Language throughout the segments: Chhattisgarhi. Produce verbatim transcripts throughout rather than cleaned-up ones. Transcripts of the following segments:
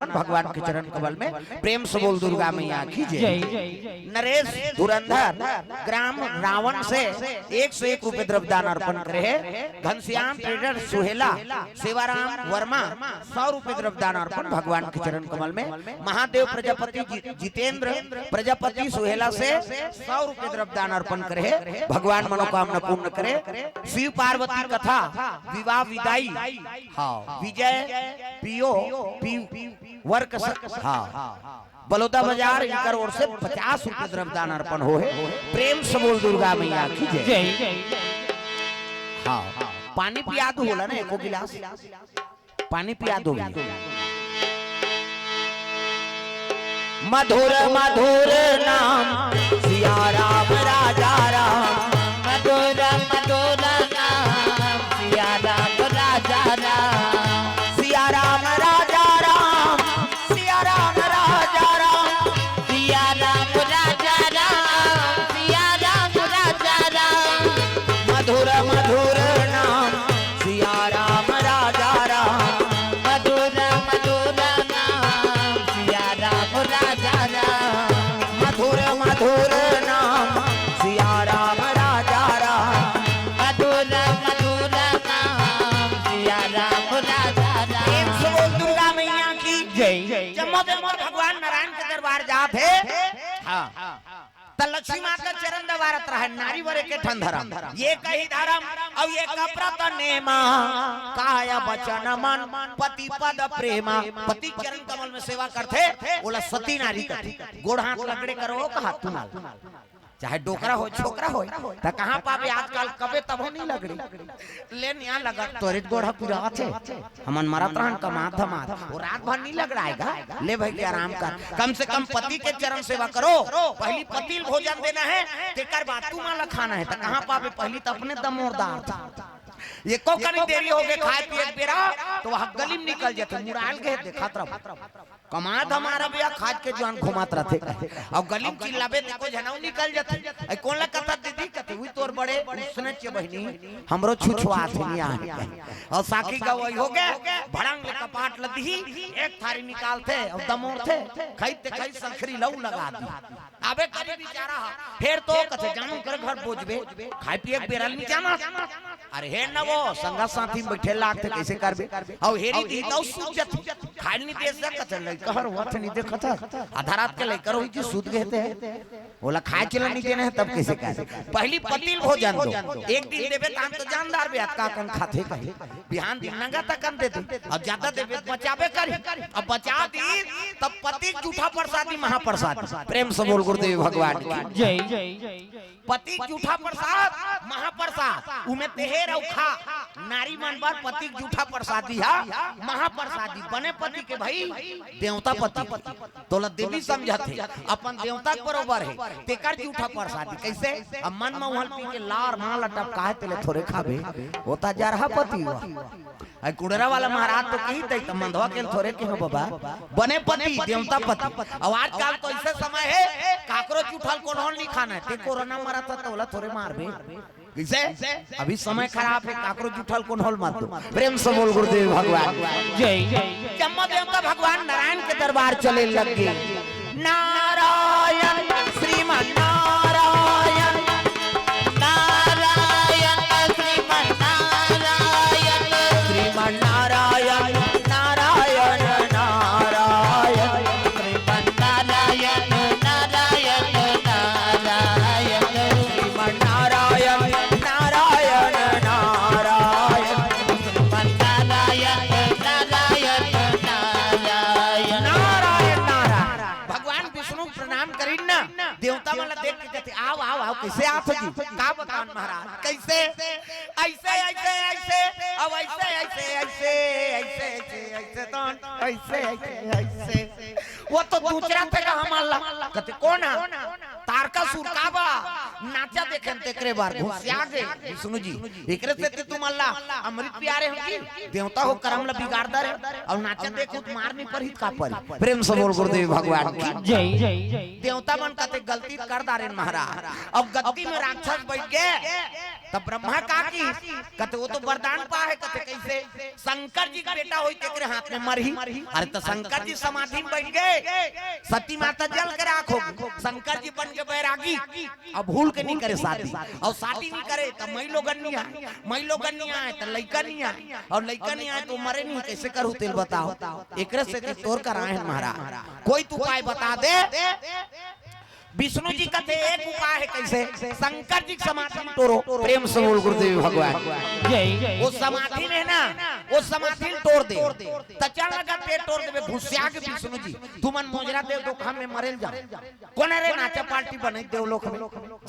भगवान के चरण कमल में। प्रेम से बोल दुर्गा मैया की जय। जय। नरेश धुरंधर ग्राम रावण से एक सौ एक रुपये द्रव्यदान अर्पण करे हे। घनश्याम ट्रेडर सुहेला सेवाराम वर्मा सौ रुपये द्रव्यदान अर्पण भगवान के चरण कमल में। महादेव प्रजापति जि-, जितेंद्र प्रजापति सुहेला से सौ रुपये द्रव्यदान अर्पण करे हे। भगवान मनोकामना पूर्ण करे। शिव पार्वती कथा विवाह विदाई, हाँ, विजय पीओ पी वर्क स-, हाँ, बलौदा बाजार इनकर ओर से पचास रुपये द्रव्यदान अर्पण हो हे। प्रेम से बोल दुर्गा मैया की जय। जय। हाँ, पानी पिया दो बोला ना एको गिलास, पानी पिया दो भैया। मधुर मधुर नाम सिया राम राजा राम। मधुर मधुर नाम सिया राम राजा राम। सिया राम राजा राम। सिया राम राजा राम। सिया राम राजा राम। सिया राम राजा राम। मधुर मधुर नाम सिया राम राजा राम। मधुर मधुर नाम सिया राम राजा राम। मधुर मधुर नाम सिया राम राजा राम। मधुर मधुर नाम सिया राम राजा राम। प्रेम से बोल दुर्गा मैया की जय। जम्मो जम्मो भगवान नारायण के दरबार जात हे। हाँ। त लक्ष्मी माता चरण दबारत रहे, नारी वर एके ठन धरम, ये कही धरम, अउ ये कपरत नेमा, काय बचन मन पति पद प्रेमा। पति चरण कमल में सेवा करथे, ओला सती नारी कथे। गोड़ हाथ लगड़े करो, कहा तुमन, चाहे डोकरा हो, छोकरा हो, त कहाँ पाबे आजकल, कबे तभो नहीं लगड़े। ले निया लगा, तोरे गोड़ ह पिरात हे। हमन मरत रहन कमात धमात, वो रात भर नहीं लगड़ाएगा। ले भाई के आराम कर, कम से कम पति के चरण सेवा करो। पहली पति ल भोजन देना है, तेकर बाद तुमन ला खाना है। त कहाँ पाबे, पहली त अपने दमोरदार था। एको कनी देरी हो गए खाए पिए के बेरा, तो वह गली में निकल जाते, मुड़ाल गए देखत रहो। कमात हमारा भैया खाज के जुआन घुमात रथे। अउ गली में चिल्लाबे त एको झनऊ निकल जथे। "अई कोन ला कथस दीदी?" कथे, "उई तोर बड़े उसने चे बहिनी, हमरो छुछुआत हे निया हे।" अउ साखी गवई हो गे, भड़ंग ले कपाट ल दिही, एक थारी निकालथे अउ दमोरथे, खई ते खई संखरी लऊ लगा दी। अबे करी बिचारा ह, फेर तो कथे, "जानो कर घर बोझबे, खाए पिए के बेरा ल नहीं जाना।" अरे हेर न वो, संगा साथी में बैठे लागथे, कैसे करबे? अउ हेरी दी तउ सूत जथे। खाए नहीं दे सकत हे, लइका हर वथ नहीं देखत हे। आधा रात के लइका रोही जी सूत गए थे। ओला खाए चला नहीं देना है, तब कैसे करे? पहली पति ल भोजन दो। एक दिन देबे त हम तो जानदार बे, अतका कन खाथे कही। बिहान दिन नंगा तकन दे दे। अब ज्यादा देबे त बचाबे करी। अब बचा दी, तब पति के जूठा प्रसादी महाप्रसाद। प्रेम से बोल गुरुदेव भगवान की। जय। पति के जूठा प्रसाद, महाप्रसाद, उमे तेहेर अउ खा। नारी मन बर पति के जूठा प्रसादी हा महाप्रसादी। बने पति के भाई, देवता पति। तोला देवी समझत हे, अपन देवता के बरोबर हे, तेकर जूठा प्रसादी। कैसे? अब मन में उहल पी के लार माल टपकाहे तेले थोरे खाबे, होता जरहा पति हुआ। आई कुड़रा वाला महाराज तो कही दई त मंदवा के थोरे के हो बाबा, बने पति, देवता पति। अब आजकल तो ऐसे समय हे, काकरो जूठा ल कोनो ल नहीं खाना हे, ते कोरोना मरत हे त ओला थोरे मारबे। कैसे? अभी समय खराब हे, काकरो जूठा ल कोनो ल मत दो। प्रेम से बोल गुरुदेव भगवान। जय। जम्मो देवता भगवान नारायण के दरबार चले लग गे। नारायण श्रीमन नारायण। नारायण श्रीमन नारायण। श्रीमन नारायण नारायण नारायण। श्रीमन नारायण नारायण नारायण। श्रीमन नारायण नारायण नारायण। श्रीमन नारायण नारायण नारायण। नारायण नारायण। भगवान विष्णु प्रणाम करिन ना, देवता मन ला देख के कहते, "आओ, आओ, आओ, कैसे आत हो जी?" का बतान महाराज, कैसे? ऐसे, ऐसे, ऐसे, अब ऐसे, ऐसे, ऐसे, ऐसे, ऐसे, ऐसे, तो ऐसे, ऐसे, ऐसे। वो तो दूसरा थे का हमार ला। कहते, "कौन है?" "तारकासुर।" "का बा?" नाचा देखेन तेकरे बर घुसिया गे विष्णु जी। एकरे सेती तुमन ला अमृत पियारे हंव जी, देवता हो करम ला बिगाड़ डारे। अउ नाचा देखहू त मार नइ परही त का परही? प्रेम से बोल गुरुदेव भगवान की। जय। देवता मन कथे गलती कर डारेन महाराज। अब गलती में राक्षस बइठ गे, तब ब्रह्मा का किहिस? कथे वो तो वरदान पाहे, कथे कइसे? शंकर जी के बेटा होही तेकरे हाथ में मरही। अरे त शंकर जी समाधि में बइठ गे, सती माता जल के राख हो गे, शंकर जी बन गे बैरागी। अब भूल के नइ करे शादी, अउ शादी नइ करे त मई लोगन नइ आय, मई लोगन नइ आय त लइका नइ आय, अउ लइका नइ आय त वो मरे नइ, कइसे करहू तेला बताव? एकरे सेती तोर करा आएन महाराज, कोई तो उपाय बता दे। विष्णु जी कथे एक उपाय हे, कइसे? शंकर जी के समाधि ल टोरो। प्रेम से बोल गुरुदेव भगवान। जय। वो समाधि में ना, वो समाधि ल टोर दे। त चल लगा ते टोर देबे, घुसिया गे विष्णु जी। तुमन मोजरा देव धोखा में मरे ल जाव। कोन रे नाचा पार्टी बनई देव लोक में?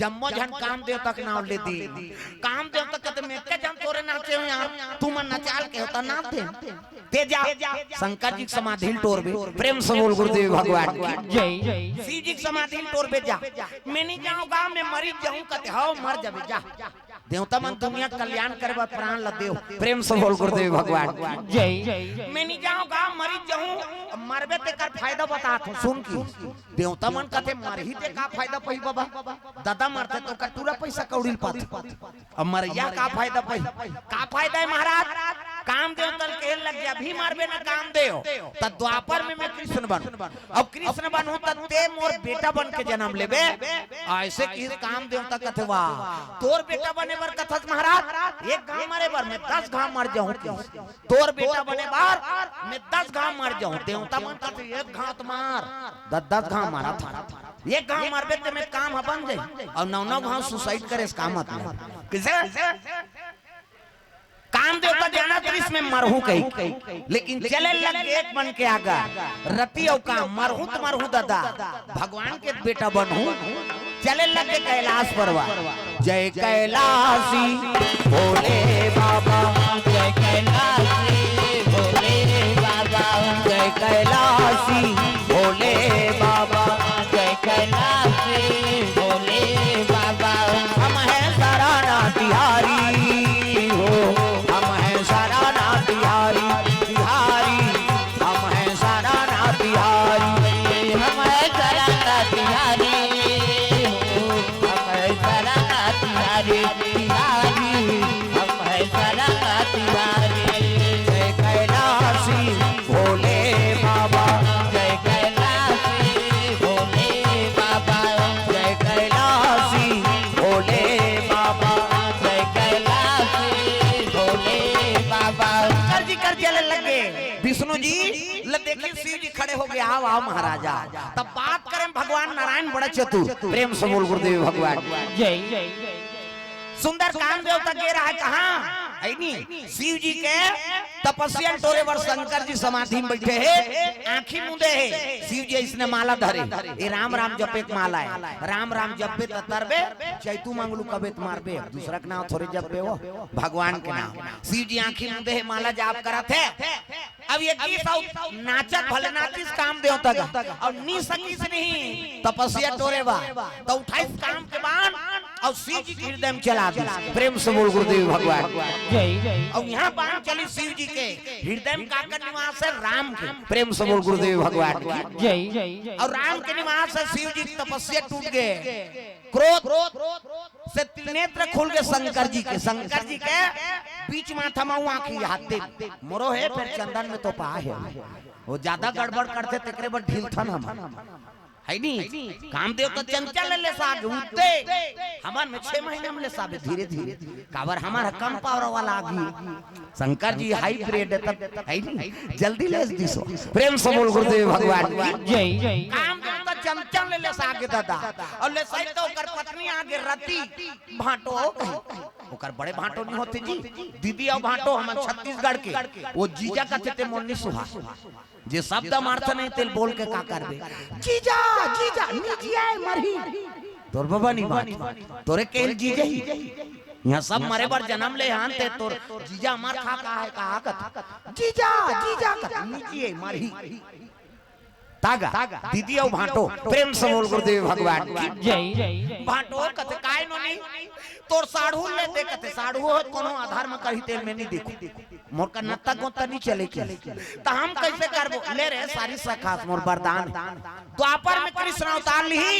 जम्मो झन काम देवता के नाव ले दीन। काम देवता कथे में के झन तोरे नाचे हो यार, तुमन नचा ल केहेव त नाच देन। ते जा, शंकर जी के समाधि ल टोरबे। प्रेम से बोल गुरुदेव भगवान की। जय। शिव जी के समाधि ल टोरबे जा। में नइ जांव गा, में मरी जाहूं कथे, हव मर जाबे जा। देवता मन दुनिया के कल्याण करे बर प्राण ल देव। प्रेम से बोल गुरुदेव भगवान की। जय। में नइ जांव गा, मरी जाहूं, मरबे तेकर फायदा बतात हंव, सुन की। देवता मन कथे मरही ते का फायदा पही बाबा? ददा मरथे त ओकर पूरा पइसा कौड़ी ल पाथे। अब मरइया का फायदा पही? का फायदा हे महाराज? कामदेव तन कहे लग गे, अभी मरबे ना कामदेव, त द्वापर में में कृष्ण बनहूं। अब कृष्ण बनहूं त ते मोर बेटा बन के जनम लेबे। अइसे किहिस कामदेव त कथे वाह, तोर बेटा बने बर कथस महाराज, एक घांव मरे बर में दस घांव मर जाहूं किहिस। तोर बेटा बने बर में दस घांव मर जाहूं। देवता मन कथे एक घांव त मार, दस दस घांव मारत हंव। एक घांव मरबे ते में काम ह बन जाही, अउ नौ नौ घांव suicide करे से का मतलब? कइसे? कामदेव त जानत रिहिस में मरहूं कहिके, लेकिन चले लग गे एक मन के आगा। रति अउ काम, मरहूं त मरहूं ददा, भगवान के बेटा बनहूं। चले लग गे कैलाश पर्वत। जय कैलाशी भोले बाबा, जय कैलाशी भोले बाबा, जय कैलाशी भोले बाबा, जय कैलाशी भोले बाबा। हम हैं सराना तिहारी हो, हम हैं सराना तिहारी, तिहारी। हम हैं सराना तिहारी, हम हैं सराना तिहारी हो, हम हैं सराना तिहारी, तिहारी। हम हैं सराना तिहारी। जय कैलाशी भोले बाबा, जय कैलाशी भोले बाबा, जय कैलाशी भोले बाबा, जय कैलाशी भोले बाबा। शंकर जी कर चले लग गे, विष्णु जी ल देखे शिव जी खड़े हो गे, आव आव महाराजा। तब बात करें भगवान नारायण बड़ा चतुर। प्रेम से बोल गुरुदेव भगवान। जय। सुंदर कामदेव त गे रहा कहां? है नी? शिव जी के तपस्या ल टोरे बर शंकर जी समाधि में बइठे हे, आंखी मूंदे हे। शिव जी अइसने माला धरे, ए राम राम जपे के माला हे। राम राम जपबे त तरबे, चैतू मंगलू कबे त मारबे, दूसरा के नांव थोरे जपबे हो, भगवान के नांव। शिव जी आंखी मूंदे हे, माला जाप करत हे। अब ये गीत अउ नाचत भले नाचिस कामदेव तक, अउ नी सकिस नहीं तपस्या टोरे बर, त उठाइस काम के बाण अउ शिव जी के हृदय में चला दिस। प्रेम से बोल गुरुदेव भगवान। जय। अउ इहां बाण चलिस शिव जी के हृदय में, काकर निवास हे? राम के। प्रेम से बोल गुरुदेव भगवान की। जय। अउ राम के निवास हे, शिव जी के तपस्या टूट गे, क्रोध से त्रिनेत्र खुल गे शंकर जी के। शंकर जी के बीच माथा म आंखी हाथे मोरो हे, फेर चंदन में तोपा हे। वो जादा गड़बड़ करथे तेकरे बर ढीलथन हम। है नी? कामदेव त चंचल ले साग उठते, हमन में छह महीना में ले साबे धीरे धीरे। काबर हमर ह कम पावर वाला आगी। शंकर जी high grade हे, तब है नी, जल्दी ले दिसो। प्रेम से बोल गुरुदेव भगवान की। जय। कामदेव त चंचल ले सागे ददा, अउ ले सही त ओकर पत्नी आगे रति भांटो कहे। ओकर बड़े भांटो नहीं होते जी, दीदी अउ भांटो हमन छत्तीसगढ़ के। वो जीजा कथे ते मोर नी सुहा। जे शब्द मारथे नहीं तेला बोल के का करबे? जीजा, जीजा, नी जिये मरही। तोर बबा नी बांच, तोरे केल जीजा ही। इहां सब मरे बर जनम ले हन ते तोर जीजा अमर खा का हे का कथे? जीजा, जीजा कथे, नी जिये मरही। तागा, दीदी अउ भांटो, प्रेम से बोल गुरुदेव भगवान की। जय। भांटो कथे, "काय नोनी, तोर साढ़ू ले दे," कथे, "साढ़ू हो कोनो आधार में कही तेल में नहीं देखो, मोर का नत्ता गोता नहीं चले के, त हम कैसे करबो?" "ले रे सारी सखा मोर वरदान।" द्वापर में कृष्ण अवतार लिही,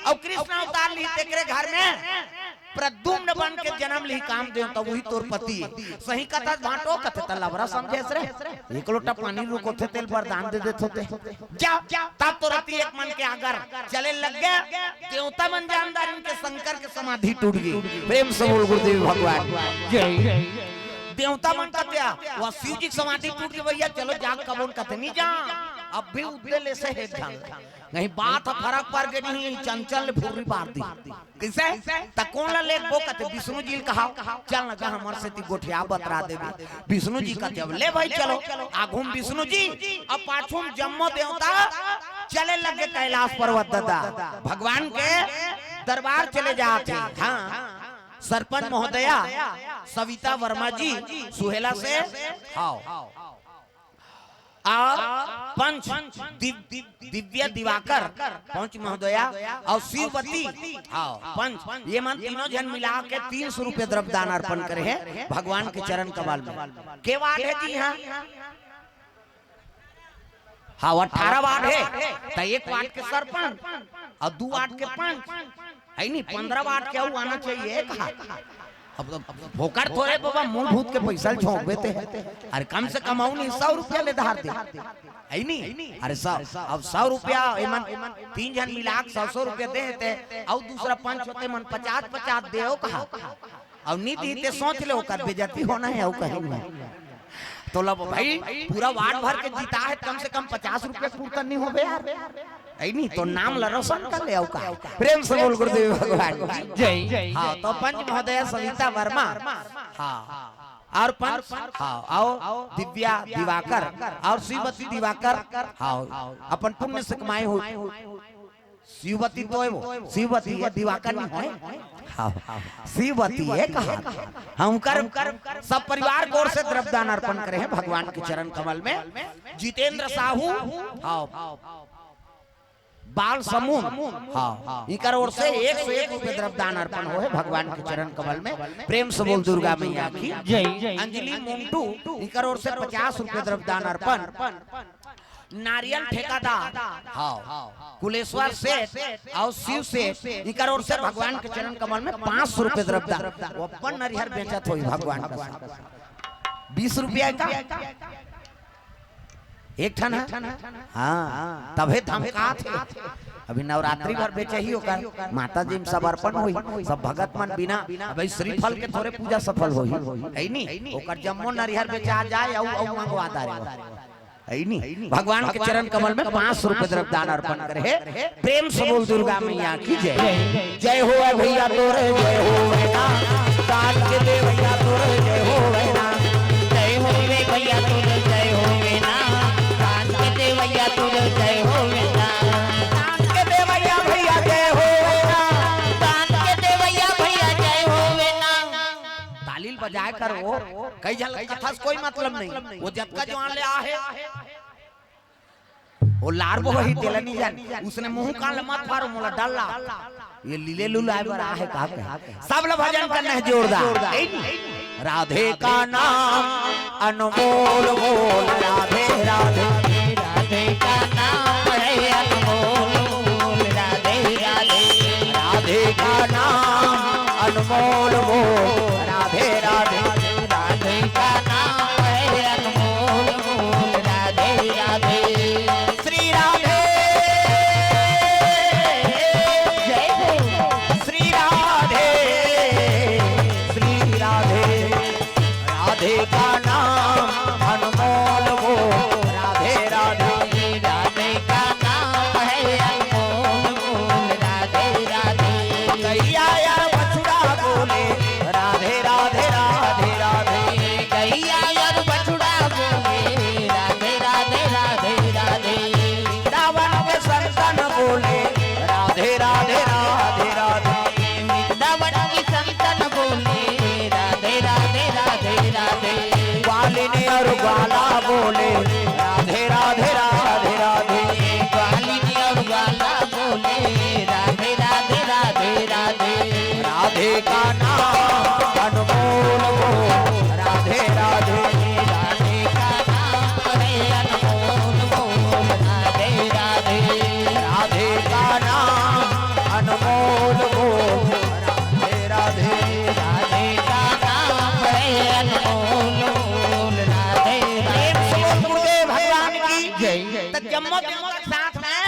अउ कृष्ण अवतार लिही तेकरे घर में प्रद्युम्न बन के जन्म लिही काम देव, त वही तोर पति हे। सही कथा भांटो कथे, त लबरा समझे रे, एक लोटा पानी रुकोथे तेल वरदान दे देत होते। जा, तब तो रति एक मन के आगर चले लग गए। देवता मन जानदार इनके शंकर के समाधि टूट गई। प्रेम से बोल गुरुदेव भगवान। जय। देवता मन कथे, "वह शिव जी के समाधि टूट गई भैया, चलो जाग कबोन कथे नहीं जा।" अब भी उद्दे ले से हे ढंग। नहीं बात ह फरक पड़ गई नहीं, चंचल ने फुर्री पार दी। कैसे? त कोन ला लेगबो कथे, "विष्णु जी ल कहा, चल न गा हमर सेती गोठिया बतरा देबे।" विष्णु जी कथे, "अब ले भाई चलो।" आघू म विष्णु जी, अब पाछू म जम्मो देवता चले लगे कैलाश पर्वत दादा। भगवान के दरबार चले जात हे। हाँ, सरपंच महोदया सविता वर्मा जी सुहेला से, हाँ। अउ पंच दिव-, दिव्या दिवाकर, पंच महोदया, अउ शिववती, हाँ, पंच, ये मन तीनों झन मिला के तीन सौ रुपया द्रव्य दान अर्पण करे हे भगवान के चरण कमल में। के वार्ड हे जी? हाँ, हाँ, अठारह वार्ड हे, त एक वार्ड के सरपंच अउ दू वार्ड के पंच, हे नहीं, पन्द्रह वार्ड के अउ आना चाहिए, कहा। अब, अब भोकर थोरे बाबा, मूल भूत के पैसा ल झोंकबे ते। अरे कम से कम अउ नहीं, सौ रुपया ले धार दे, हे नहीं? अरे सौ, अब सौ रुपया, एमन तीन झन मिला के सौ, सौ रुपया दे ते, अउ दूसरा पंच होते मन पचास पचास दे, ओ कहा। अउ नहीं दी ते सोच ले, ओकर बेइज्जती होना हे, अउ कहीं नहीं। तो लब भाई, पूरा वार्ड भर के जीता हे, कम से कम पचास रुपया कुर्ता नहीं होबे यार। हे नहीं, तो नाम ला रोशन कर ले, अउ का। प्रेम से बोल गुरुदेव भगवान की। जय। हाँ, तो पंच महोदया सविता वर्मा, हाँ, अउ पंच, हाँ, अउ दिव्या दिवाकर, अउ शिववती दिवाकर, हाँ, अपन पुण्य से कमाए हो। शिववती तो हे वो, शिववती हे, दिवाकर नहीं होय। हाँ, शिववती हे कहा। हाँ, उनकर सब परिवार के ओर से द्रव्य दान अर्पण करे हे भगवान के चरण कमल में। जितेंद्र साहू, हाँ, बाल समूह, हाँ, इनकर ओर से एक सौ एक रुपया द्रव्य दान अर्पण होय हे भगवान के चरण कमल में। प्रेम से बोल दुर्गा मैया की। जय। अंजलि मुंटू, इनकर ओर से पचास रुपया द्रव्य दान अर्पण। नारियल ठेकादार, हाँ, कुलेश्वर सेठ अउ शिव सेठ, इनकर ओर से भगवान के चरण कमल में पाँच सौ रुपया द्रव्य दान। वो अपन नरिहर बेचत होही भगवान का साथ। बीस रुपया का एक ठन हे। हाँ, तभे धमकात हे। अभी नवरात्रि भर बेचे ही ओकर, माता जी में समर्पण होही, सब भगत मन बिना, अबे श्रीफल के थोरे पूजा सफल होही, हे नहीं? ओकर जम्मो नरिहर बेचा जाए, अउ, अउ मंगवा डारे। हे नहीं? भगवान के चरण कमल में पाँच सौ रुपया द्रव्य दान अर्पण करे हे। प्रेम से बोल दुर्गा मैया की जय। जय हो ए भैया तोरे जय होवे ना, दान के देवैया तोरे जय होवे ना। जय होवे भैया तोरे जय होवे ना, दान के देवैया तोरे जय होवे ना। दान के देवैया भैया जय होवे ना, दान के देवैया भैया जय होवे ना। ताली ल बजाए कर वो, कई झन कथस कोई मतलब नहीं, वो जतका जुवार ले आहे। वो लार वो ही तेला नहीं जान, उसने मुंह कान ल मत फारो, मोला डर ला। ये लीले लुलाए बर आहे का कहे? सब ल भजन करना हे जोरदार। राधे का नाम अनमोल मोल, राधे राधे। राधे का नाम है अनमोल मोल, राधे राधे। राधे का नाम अनमोल मोल, राधे राधे। राधे का नाम है अनमोल मोल, राधे राधे। श्री राधे। जय हो। श्री राधे, श्री राधे। राधे का नाम अनमोल वो, राधे राधे। राधे का नाम है अनमोल मोल, राधे राधे। गैया यार बछड़ा बोले, राधे राधे, राधे राधे। गैया यार बछड़ा बोले, राधे राधे, राधे राधे। वृंदावन के संतन बोले, राधे राधे, राधे राधे। वृंदावन की संतन बोले, राधे राधे, राधे राधे। ग्वालिनी और ग्वाला बोले, राधे राधे, राधे राधे। का नाम अनमोल बोल, राधे राधे। राधे का नाम है अनमोल बोल, राधे राधे। राधे का नाम अनमोल बोल, राधे राधे। राधे का नाम है अनमोल बोल, राधे राधे। प्रेम से बोल गुरुदेव भगवान की जय। त जम्मो जम्मो के साथ में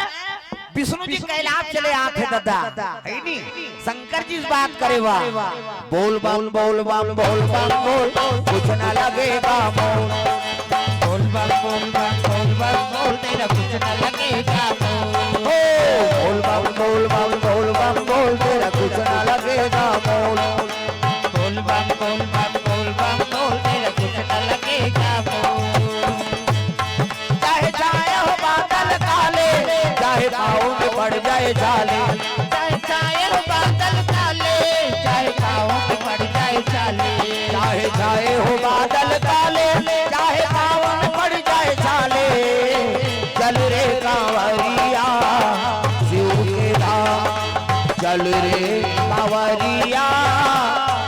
विष्णु जी कैलाश चले आथे ददा, है नी? शंकर जी से बात करे बा। बोल बम बोल बम बोल बम बोल, कुछ ना लगेगा मोल। बोल बम बोल बम बोल बम बोल, तेरा कुछ ना लगेगा मोल। ओ, बोल बम बोल बम बोल बम बोल, तेरा कुछ ना लगेगा मोल। बोल बम बोल बम बोल बम बोल, तेरा कुछ ना लगेगा मोल। चाहे छाए हो बादल काले, चाहे पाँव में पड़ जाए छाले। चाहे छाए हो बादल काले, चाहे पाँव में पड़ जाए छाले। चाहे छाए हो बादल काले, चाहे पाँव में पड़ जाए छाले। चल रे कांवरिया शिव के धाम, चल रे कांवरिया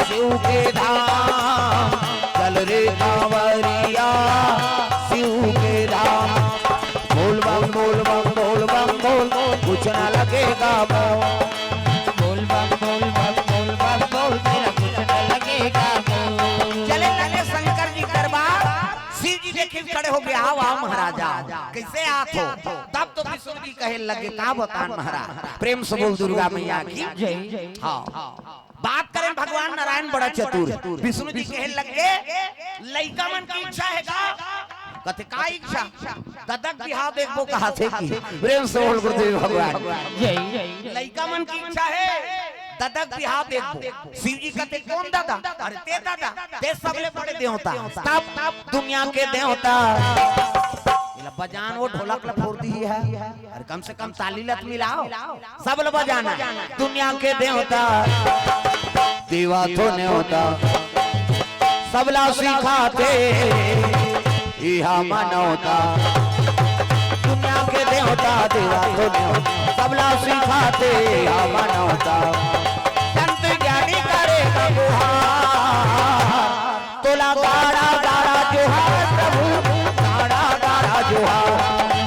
शिव के धाम। चल रे कांवरिया शिव के धाम। बोल बम बोल बम बोल बम बोल, कुछ ना लगेगा मोल। बोल बम बोल बम बोल बम बोल, तेरा कुछ ना लगेगा मोल। चले लगे शंकर जी दरबार, शिव जी देखे खड़े हो गए, आओ आओ महाराजा, कैसे आत हो? तब तो विष्णु जी कहे लगे, का बतान महाराज। प्रेम से बोल दुर्गा मैया की जय। हाँ। बात करें भगवान नारायण बड़ा चतुर, विष्णु जी कहे लगे, लइका मन की इच्छा है का? कथे का इच्छा? ददा के बिहाव देखबो कहा थे कि। प्रेम से बोल गुरुदेव भगवान। जय। लइका मन की इच्छा है, ददा के बिहाव देखबो। शिव जी कथे कौन ददा? अरे ते ददा, ते सबले बड़े देवता। तब दुनिया के देवता। एला बजान वो ढोलक ला फोड़ दी है। अरे कम से कम ताली लत मिलाओ, सब ल बजाना। दुनिया के देवता, देवा तो न्योता, सबला सिखाथे, इहा मनौता। दुनिया के देवता, देवा तो न्योता, सबला सिखाथे, इहा मनौता। संत ज्ञानी करे का गुहार, तोला गाड़ा गाड़ा जोहार प्रभु, गाड़ा गाड़ा जोहार।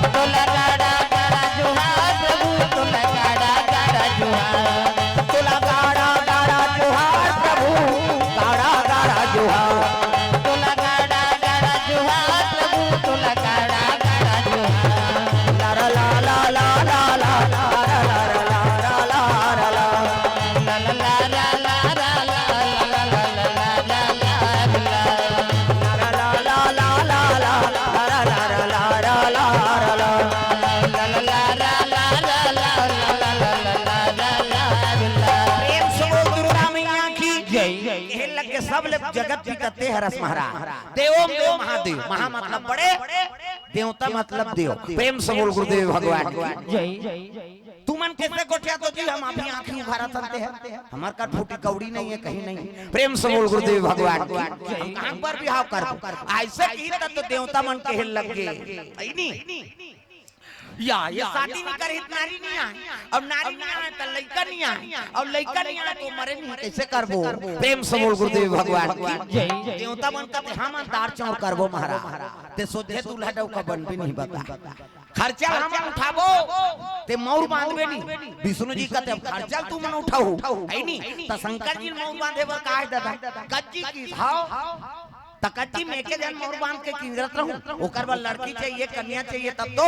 तोला गाड़ा गाड़ा जोहार प्रभु, तोला गाड़ा गाड़ा जोहार। तोला गाड़ा गाड़ा जोहार प्रभु, गाड़ा गाड़ा जोहार। तोला गाड़ा गाड़ा जोहार प्रभु, तोला गाड़ा गाड़ा जोहार। ला ला ला ला ला ला ला ला ला ला ला ला ला। प्रेम से बोल दुर्गा मैया की जय। कहे लगे सब ले जगत पिता ते हरस महाराज, देवों देव महादेव, महा मतलब बड़े, देवता मतलब देव। प्रेम से बोल गुरुदेव भगवान की जय। तुमन कैसे गोठिया तो जी, हम अभी आँखी उघारा थन ते हैं, हमार कर फूटी कौड़ी नहीं है, कहीं नहीं। प्रेम से बोल गुरुदेव भगवान की। हम कहाँ पर बिहाव कर, ऐसे की तब तो देवता मन कहे लग गए, ऐ नी? या, ये शादी नहीं करे त नारी नहीं आए, अब नारी नहीं आए त लइका नहीं आए, अब लइका नहीं आए तो मरे नहीं, कैसे करबो? प्रेम से बोल गुरुदेव भगवान की। जय। देवता मन कहते हम दार चौर करबो महाराज, ते सोझे दूल्हा डौका बनबे नहीं बता। खर्चा हम उठाबो, ते मौर बांधबे नहीं। विष्णु जी कहते अब खर्चा तुमन उठाओ, है नी? त शंकर जी मौर बांधे बर का है दादा? कच्ची की खाओ। त कच्ची में के जन मौर बांध के किंजरत रहूं, ओकर बर लड़की चाहिए, कन्या चाहिए, तब तो,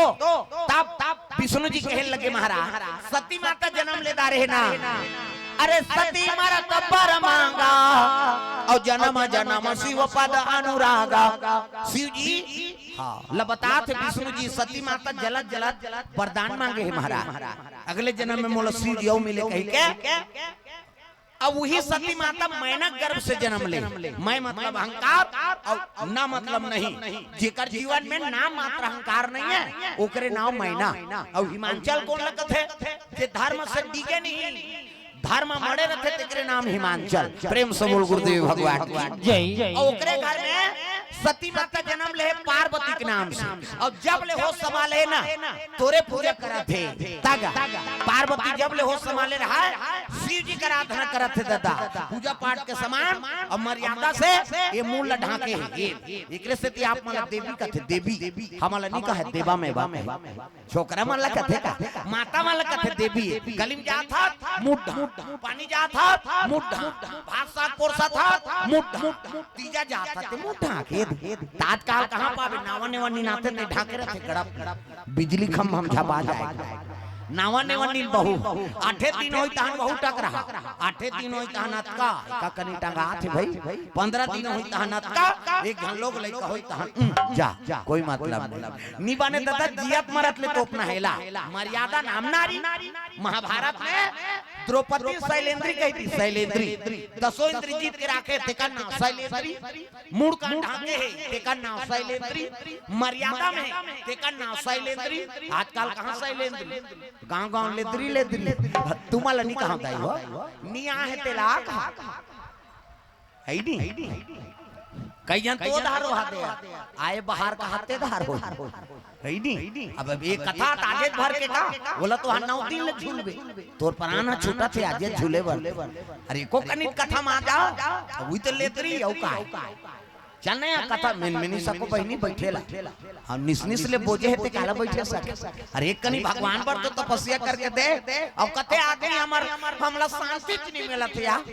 तब, तब विष्णु जी कहे लगे महाराज, सती माता जन्म ले डारे हे ना। अरे सती मरत बर मांगा, और जन्म जन्म शिव पद अनुरागा। शिव जी हाँ, ल बतात हे विष्णु जी, सती माता जलत जलत वरदान मांगे हे महाराज, अगले जन्म में मोला शिव जी अउ मिले कहि के। अब वही सती माता मैना गर्भ से जन्म ले। मैं मतलब अहंकार और ना मतलब नहीं, जेकर जीवन में ना मात्र अहंकार नहीं है, ओकरे नाम मैना। और हिमांचल कौन लगत है? जे धर्म से डिगे नहीं, धर्म मड़े रथे, तेकरे नाम हिमांचल। प्रेम से बोल गुरुदेव भगवान की जय। और ओकरे घर में सती माता जन्म ले पार्वती के नाम से, और जब ले होश संभाले ना, तोरे पूजा करत हे। तग पार्वती पार्वती जब ले होश संभाले रहा है, शिव जी का आराधना करत हे दादा। पूजा पाठ के समान अउ मर्यादा से ये मूड़ ला ढांके हे। ये, एकरे सेती आप मन ला देवी कथे, देवी। हमन ला नी कहे, देवा में बा कहे। छोकरा मन ला कथे का? माता मन ला कथे देवी। गली में जात हस, मूड़ ढांक। पानी जात हस, मूड़ ढांक। भात साग पोरसत हस, मूड़ ढांक। तीजा जात हस, ते मूड़ ढांक। ये दे। त आजकाल कहाँ पाबे? नावा नेवा निनाथे ते ढांके रथे गड़प। बिजली खंभा म झपा जाय। नावा नेवा नीन बहू। आठे दिन होही तहन बहू टकरहा। आठे दिन होही तहन अतका। का कनी टंगाथे भई? पंद्रह दिन होही तहन अतका। एक झन लोग लइका होही तहन, उम, जा, कोई मतलब नहीं। नी बने दादा, जियत मरत ले तोपना हे एला। मर्यादा नाम नारी। महाभारत में द्रौपदी शैलेंद्री कहिथे, शैलेंद्री। दसों इंद्री जीत के राखे, तेकर नाव शैलेंद्री। मूड़ कान ढांके हे, तेकर नाव शैलेंद्री। मर्यादा में, तेकर नाव शैलेंद्री। आजकाल कहाँ शैलेंद्री? गांव-गांव लेदरी, लेदरी। तुमन ला नी कहांव दाई हो। नी आहे तेला कहा। हे नी? कई झन तो धारो हा दे। आए बाहर कहाथे धारो। हे नी? अब, अब एक कथा ताजेत भर के का? ओला तो हा नौ दिन ले झूलबे। तोर परान ह छूटत हे आजेत झूले बर। अरे एको कनिक कथा म आ जाव। अब उही तो लेदरी अउ का हे? चल ना, कथा मिनमिनी सको बहिनी बइठे ला। अउ निसनिस ले बोजे हे ते काला बइठे सके। अरे एक कनी भगवान बर तो तपस्या करके दे। अउ कते आदमी हमर, हमला शांति च नी मिलत हे यार।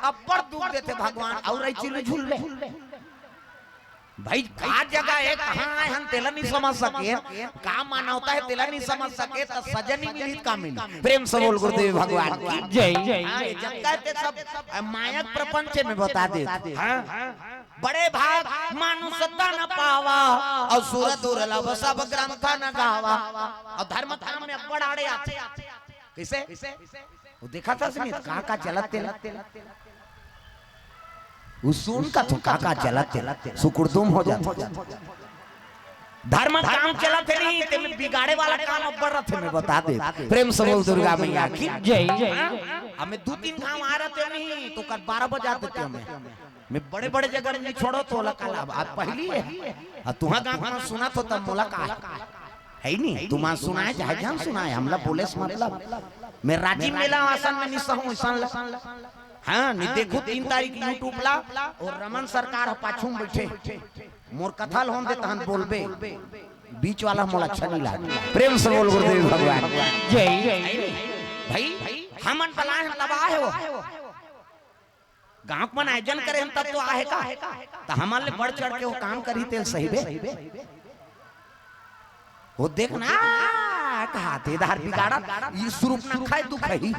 अब्बड़ दुख देथे भगवान, अउ रही चिल्लू झूल ले। भई का जगह हे, कहाँ आए हन तेला नी समझ सके, का मानवता हे तेला नी समझ सके, त सजा नी मिलही त का मिलही? प्रेम से बोल गुरुदेव भगवान की जय। हाँ, ये जगह हे ते सब माया के प्रपंच में बता देत। हाँ। बड़े भाग मानुष तन पावा, अउ सुर दुर्लभ सब ग्रंथ न गावा। अउ धर्म धाम में अब्बड़ आड़े आथे। कइसे? वो देखत हस नहीं, का का चलत तेला। वो सुन का तो का का चलत तेला। सुकुड़दुम हो जाथे। धर्म काम चलत हे नहीं, तेमे बिगाड़े वाला काम अब्बड़ रथे, मैं बता देत। प्रेम से बोल दुर्गा मैया की जय। हाँ? हमें दू तीन घांव आ रथे नहीं, तो कल बारह बजा देते हमें। मैं बड़े-बड़े जगह में नी छोड़ो तो ओला काला, अब, अब पहिली हे। अउ तुंहर गांव म सुनत हो तब मोला का हे? हे नी? तुमन सुनाए चाहे झन सुनाए, हमला बोले से मतलब। मैं राजिम मेला असन में नी सहूं, असन ला। हाँ, नी देखहू तीन तारीख YouTube ला, अउ रमन सरकार ह पाछू में बइठे। मोर कथा ल होन दे तहन बोलबे। बीच वाला मोला अच्छा नी लागे। प्रेम से बोल गुरुदेव भगवान। जय। हे नी? भई, हमन बलाए हन तब आए हो। गांव के मन आयोजन करे हन तब तो आहे का? त हमन ले बढ़ चढ़ के वो काम करही तेल सही बे। वो देख ना, कहाथे धार बिगाड़त, ये सुरूप ना खाए दुख ही।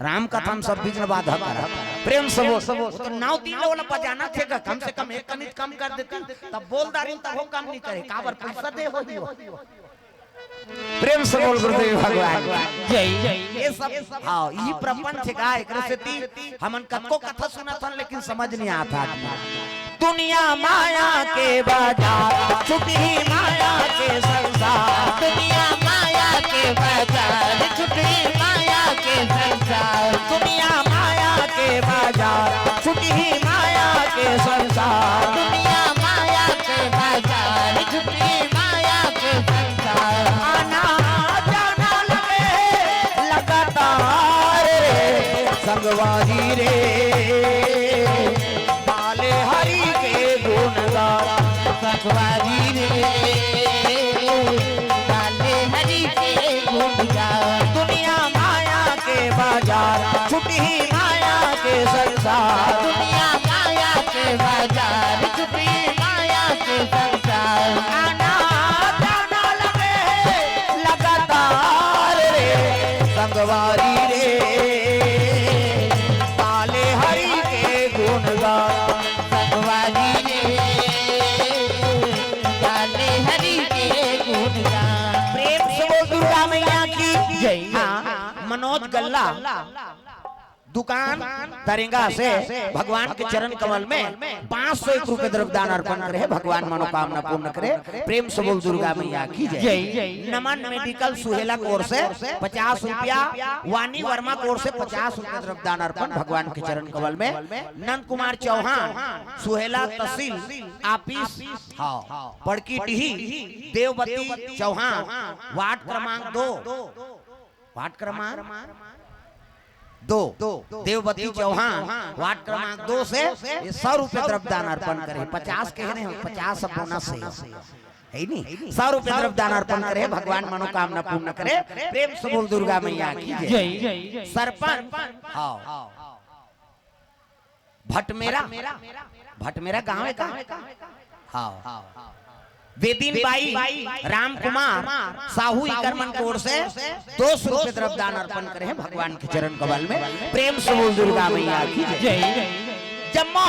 राम कथा म सब विघ्न बाधा करत। प्रेम से बोल, वो तो नौ दिन ले ओला बजाना थे गा, कम से कम एक कनिक कम कर देती, तब बोल दारिन तब वो कम नी करे, काबर पइसा दे होही वो। प्रेम से बोल गुरुदेव भगवान की जय। ये सब, हाँ, ई प्रपंच का, एकरे सेती हमन कतको कथा सुनत हन, लेकिन समझ नहीं आता। दुनिया माया के बाजार, छुटही माया के संसार। दुनिया माया के बाजार, छुटही माया के संसार। दुनिया माया के बाजार, छुटही माया के संसार। दुनिया माया के बाजार, छुटही माया के संसार। आना जाना लगे लगातार रे, संगवारी रे, गाले हरि के गुणगान। संगवारी रे, गाले हरि के गुणगान। दुनिया माया के बाजार, छुटही माया के संसार। दुनिया माया के बाजार, छुटही माया के संसार। आना जाना लगे लगातार रे, संगवारी रे, गाले हरि के गुणगान। संगवारी रे, गाले हरि के गुणगान। प्रेम से बोल दुर्गा मैया की जय। हाँ, मनोज गल्ला दुकान तरेंगा से भगवान के चरण कमल में पाँच सौ एक रुपए द्रव्यदान अर्पण करे हे। भगवान मनोकामना पूर्ण करे। प्रेम से बोल दुर्गा मैया की जय। जय। नमन मेडिकल सुहेला कोर से पचास रुपया, वाणी वर्मा कोर से पचास रुपया द्रव्यदान अर्पण भगवान के चरण कमल में। नंद कुमार चौहान सुहेला तहसील ऑफिस, हाँ, पड़कीडीह, देवबती चौहान वार्ड क्रमांक दो, वार्ड क्रमांक दो, देववती चौहान, वार्ड क्रमांक दो से ये सौ रुपये द्रव्यदान अर्पण करे। पचास कहे रहे हम, पचास अब बोनस है, है नी? सौ रुपये द्रव्यदान अर्पण करे, भगवान मनोकामना पूर्ण करे। प्रेम से बोल दुर्गा मैया की जय। सरपंच, हाँ, भटमेरा, भटमेरा गांव है का? हाँ, वेदिन बाई, राम कुमार साहू, इकर मन के ओर से दो सौ रुपये द्रव्यदान अर्पण करे हैं भगवान के चरण कमल में। प्रेम से बोल दुर्गा मैया की जय। जम्मो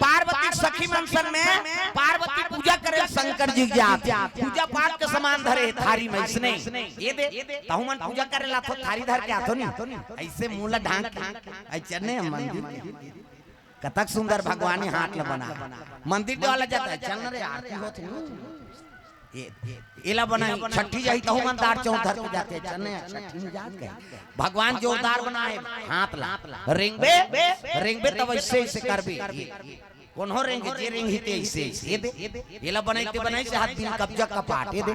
पार्वती सखी मन संग में पार्वती पूजा करे शंकर जी के जात, पूजा पाठ के सामान धरे थारी में, इसने ये दे, तहु मन पूजा करे ला थो थारी धर के आथो नी, ऐसे मुंह ला ढांक के, ऐसे नहीं हम मंदिर। कतक सुंदर भगवानी हाथ ल बना। मंदिर वाला जाता है, चल न रे, आरती होत है। ये, एला बनाई, छठी जाही तहु मन दार चौथ धर के जाते, चल न, छठी में जात के। भगवान जोरदार बनाए, हाथ ला। रेंगबे, रेंगबे तब ऐसे, ऐसे करबे। कोनो रेंगे, जे रेंग ही ते ऐसे, ऐसे। ये दे, एला बनाई ते बनाई से हाथ दिन कब्जा कपाट, ये दे।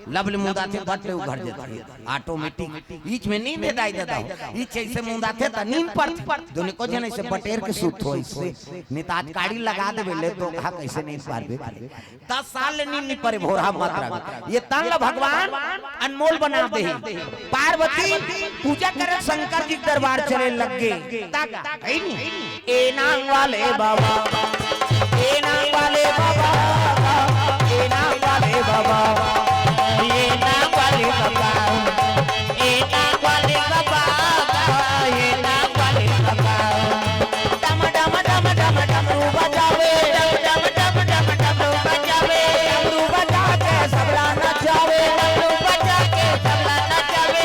लब ले मुंदाथे, बट ले उघर जाथे। ऑटोमेटिक। ईच में नींद है दाई दादा हो। ईच ऐसे मुंदाथे त नींद पड़थे। दुनिया को जन ऐसे बटेर के सूत हो ऐसे। नहीं तो आज काड़ी लगा देबे ले तो कहा कैसे नींद पारबे। दस साल ले नींद नहीं पड़े भोरा मत रह। ये तन ला भगवान अनमोल बना दे। पार्वती पूजा करे शंकर जी के दरबार चले लग गए। तक है नहीं। ए नांग वाले बाबा, ए नांग वाले बाबा, ए नांग वाले बाबा, ए नांग वाले बाबा, ए नांग वाले बाबा, ए नांग वाले बाबा। डम डम डम डम डमरू बजावे, डम डम डम डम डमरू बजावे, डमरू बजा के सबला नचावे, डमरू बजा के सबला नचावे।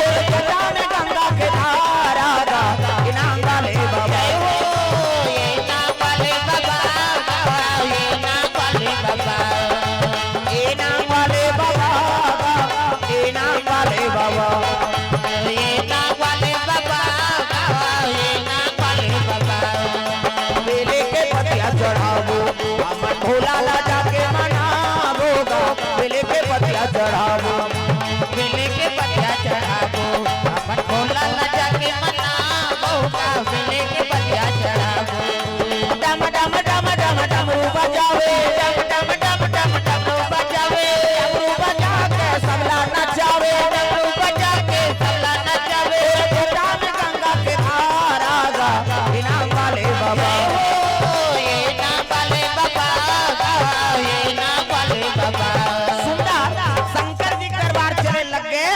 गंगा के धारा गा, ए नांग वाले बाबा। जय हो, ए नांग वाले बाबा, ए नांग वाले बाबा। ए नांग वाले बाबा, ए नांग वाले बाबा। ए नांग वाले बाबा, ए नांग वाले बाबा। बेले के पतिया चढ़ाबो, हमन भोला ला जाके मनाबो गा। बेले के पतिया चढ़ाबो, बेले के पतिया चढ़ाबो, हमन भोला ला जाके मनाबो गा। बेले के पतिया चढ़ाबो। डम डम डम डम डमरू बजावे, डम डम डम डम डमरू बजावे, डमरू बजा के सबला नचावे, डमरू बजा के सबला नचावे। राम गंगा के धारा गा, ए नांग वाले बाबा। जय हो, ए नांग वाले बाबा, ए नांग वाले बाबा। सुंदर शंकर जी के दरबार चले लग गए।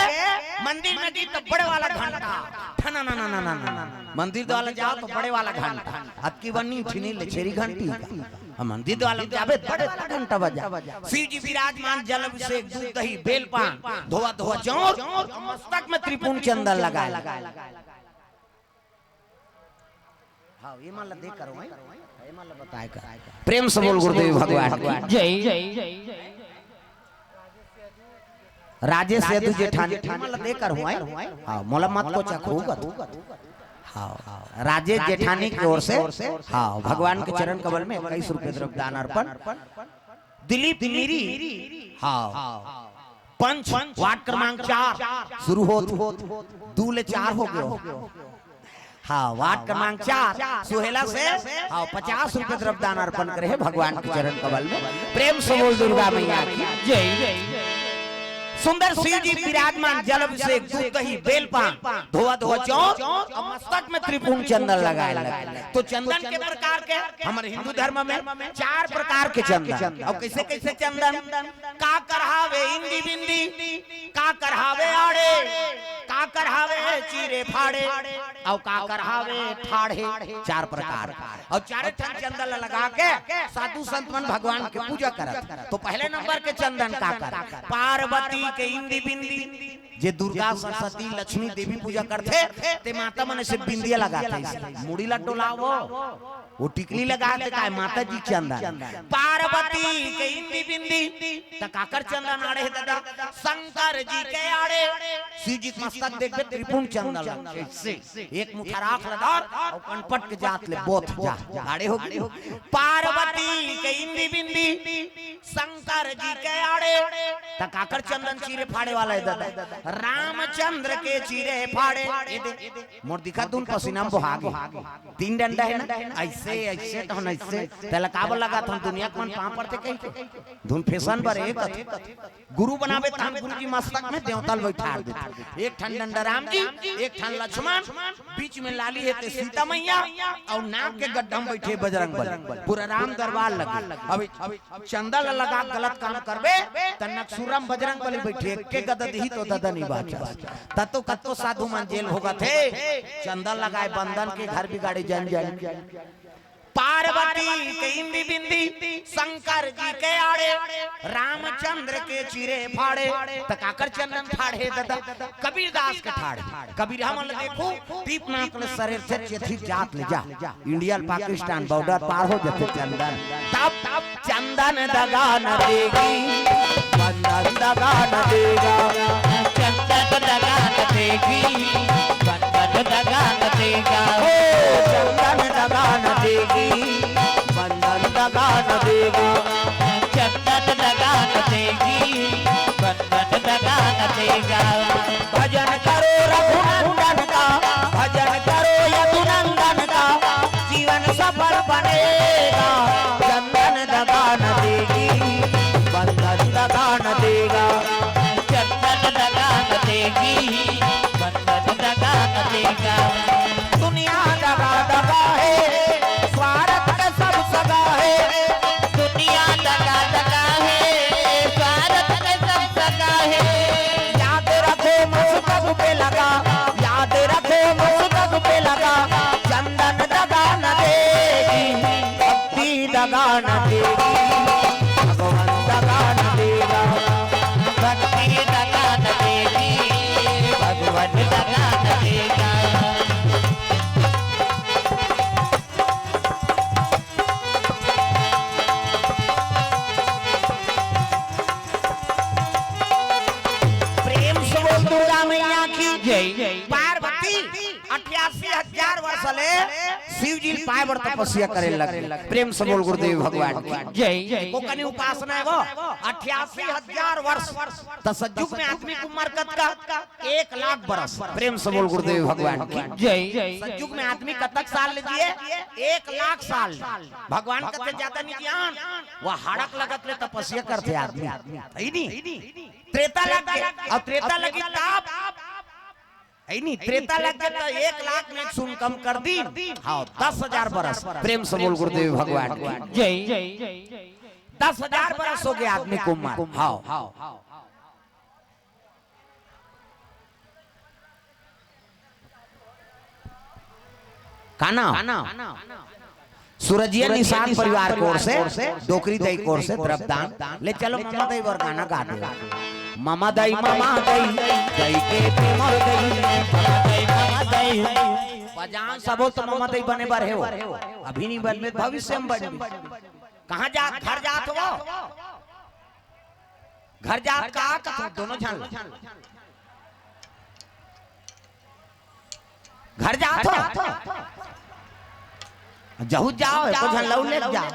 मंदिर में गई तो बड़े वाला घंटा, ठना ना ना ना ना ना। मंदिर वाला जाओ तो बड़े वाला घंटा, अतकी बनी उठनी ले छेरी घंटी का। हम मंदिर वाला जाबे बड़े वाला घंटा बजा। शिव जी विराजमान, जल अभिषेक, दूध दही बेल पान, धोआ धोआ चौर, मस्तक में त्रिपुंड चंदन लगाए। हाँ, ये मन ला दे करो, हैं? ये मन ला बताए कर। प्रेम से बोल गुरुदेव भगवान की जय। राजेश यदु जेठानी, ये मन ला दे करो, हैं? हाँ, मोला मत को चखू गत। हाँ, राजेश जेठानी की ओर से, हाँ, भगवान के चरण कमल में इक्कीस रुपये द्रव्य दान अर्पण। दिलीप मीरी, हाँ, पंच, वार्ड क्रमांक चार, शुरू होत, दू ले चार हो गयो। हाँ, वार्ड क्रमांक चार, सुहेला से, हाँ, पचास रुपये द्रव्य दान अर्पण करे हे भगवान के चरण कमल में। प्रेम से बोल दुर्गा मैया की जय। सुंदर शिव जी विराजमान, जल अभिषेक, दूध दही बेल पान, धोआ धोआ चौर, और मस्तक में त्रिपुंड चंदन लगाए लगे। तो चंदन के प्रकार के, हमारे हिंदू धर्म में चार प्रकार के चंदन। और कैसे कैसे चंदन? काकर हावे इंदी बिंदी, काकर हावे आड़े, काकर हावे चीरे फाड़े, और काकर हावे ठाढ़े। चार प्रकार। और चारे ठन चंदन लगा के साधु संत मन भगवान के पूजा करत। तो पहले नंबर के चंदन काकर? पार्वती के इंदी बिंदी, जे दुर्गा सरस्वती लक्ष्मी देवी पूजा करथे, ते माता मन से बिंदिया लगाथे, मुड़ी ला डोलावो, वो टिकली लगाथे, काय माता जी चंदन। पार्वती के इंदी बिंदी, त काकर चंदन आड़े हे दादा? शंकर जी के आड़े। शिव जी के मस्तक देखबे त्रिपुंड चंदन लगे। एक मुठा राख ल धर, अउ कनपट के जात ले बोथ जा। आड़े हो गे। पार्वती के इंदी बिंदी, शंकर जी के आड़े। त काकर चंदन चीरे फाड़े वाला हे ददा? रामचंद्र के चीरे फाड़े। ए दे, मोर दिखा दुन पसीना म बोहा गे। तीन डंडा हे ना, अइसे, अइसे, त हम अइसे। तेला काबर लगाथन दुनिया के मन पाँव परथे कहिके? धुन फैशन बर एक गुरु बनाबे, तहन गुरु जी मस्तक में देवता ल बइठार देथे। एक ठन डंडा राम जी, एक ठन लक्ष्मण, बीच में लाली हे ते सीता मैया, अउ नाक के गड्ढा में बइठे बजरंग बली। पूरा राम दरबार लगे। अब चंदा ल लगा के गलत काम करबे, त नकसुरा में बजरंग बली बइठे, एक के गदा दिही त ददा नइ बाचस। त तो कतको साधु मन जेल भोगत हे, चंदा लगाए बंदन के घर बिगाड़े जन जन। पार्वती के इंदी बिंदी, शंकर जी के आड़े, रामचंद्र के चीरे फाड़े। त काकर चंदन फाड़े ददा? कबीरदास के ठाड़े। कबीर हमन ल देखो, दीप नाक ले सरेर से चेथी जात ले जा। इंडिया ल पाकिस्तान बॉर्डर पार हो जाथे चंदन। तब चंदन दगा न देगी, बंदन दगा न देगा। चंदन दगा न देगी, बंदन दगा न देगा। ओ चंदन दगा न देगी, बंदन दगा न देगा। चंदन दगा न देगी, बंदन दगा न देगा। भजन करो रघुनंदन का, भजन करो यदुनंदन का, जीवन सफल बनेगा। चंदन दगा न देगी, बंदन दगा न देगा। चंदन दगा न देगी, बंदन दगा न देगा। दुनिया दगा दगा हे, स्वार्थ के सब सगा हे। दुनिया दगा दगा हे, स्वार्थ के सब सगा हे। याद रखो मस्तक पे लगा, याद रखो मस्तक पे लगा, चंदन दगा न देगी, भक्ति दगा न देगी, भगवान दगा न देगा। भक्ति दगा न देगी, भगवान दगा न देगा। प्रेम से बोल दुर्गा मैया की जय। पार्वती अठासी हजार वर्ष ले शिव जी पाए बर तपस्या करे लगे। प्रेम से बोल गुरुदेव भगवान की जय। एको कनी उपासना हे वो, अठासी हजार वर्ष। त सतयुग में आदमी के उम्र कतका? एक लाख बरस। प्रेम से बोल गुरुदेव भगवान की जय। सतयुग में आदमी कतक साल ले जिए? एक लाख साल। भगवान कथे ज्यादा नइ जियन, वो हाड़क लगत ले तपस्या करथे आदमी। हे नी? त्रेता लग गे, अउ त्रेता लगी तब, हे नी? त्रेता लग गे त एक लाख में एक शून्य कम कर दी। हाँ, दस हजार बरस। प्रेम से बोल गुरुदेव भगवान की जय। दस हजार बरस हो गे आदमी के उम्र। हाँ। का नाम? सूरजिया निषाद परिवार के ओर से, डोकरी दई के ओर से द्रव्यदान। ले चलो ममा दई बर गाना गा दे। ममा दई, ममा दई, दई के ते मोर दई, ममा दई, ममा दई। बजान सबो तो ममा दई बने बर हे वो। अभी नइ बनबे, भविष्य में बनबे। कहाँ जात, घर जात हो? घर जात का कथो दोनों झन? घर जात हो? जहू जाओ, एको झन लऊ ले जाओ।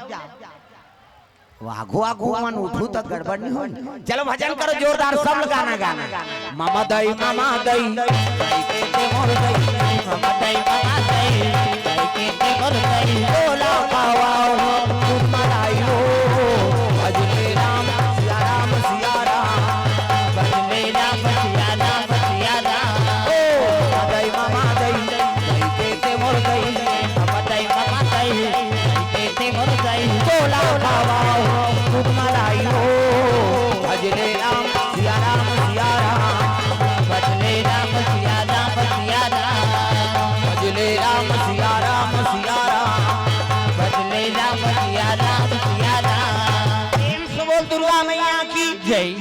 वो आघू आघू मन उठू त गड़बड़ नइ होय। चलो भजन करो जोरदार, सब गाना गाना। ममा दई, ममा दई, दई के ते मोर दई। ममा दई, ममा दई, दई के ते मोर दई। बोला पावा हो, तुम मलाई हो। भजले राम, सिया राम, सिया राम। भजले राम, सिया राम, सिया राम। ओ, ममा दई, ममा दई, दई के ते मोर दई। ममा दई, ममा दई, दई के ते मोर दई। बोला पावा हो, तुम मलाई हो। भजले राम, सिया राम, सिया राम। भजले राम, सिया राम, सिया राम। भजले राम, सिया राम, सिया राम। भजले राम, सिया राम, सिया राम। प्रेम से बोल दुर्गा मैया की जय।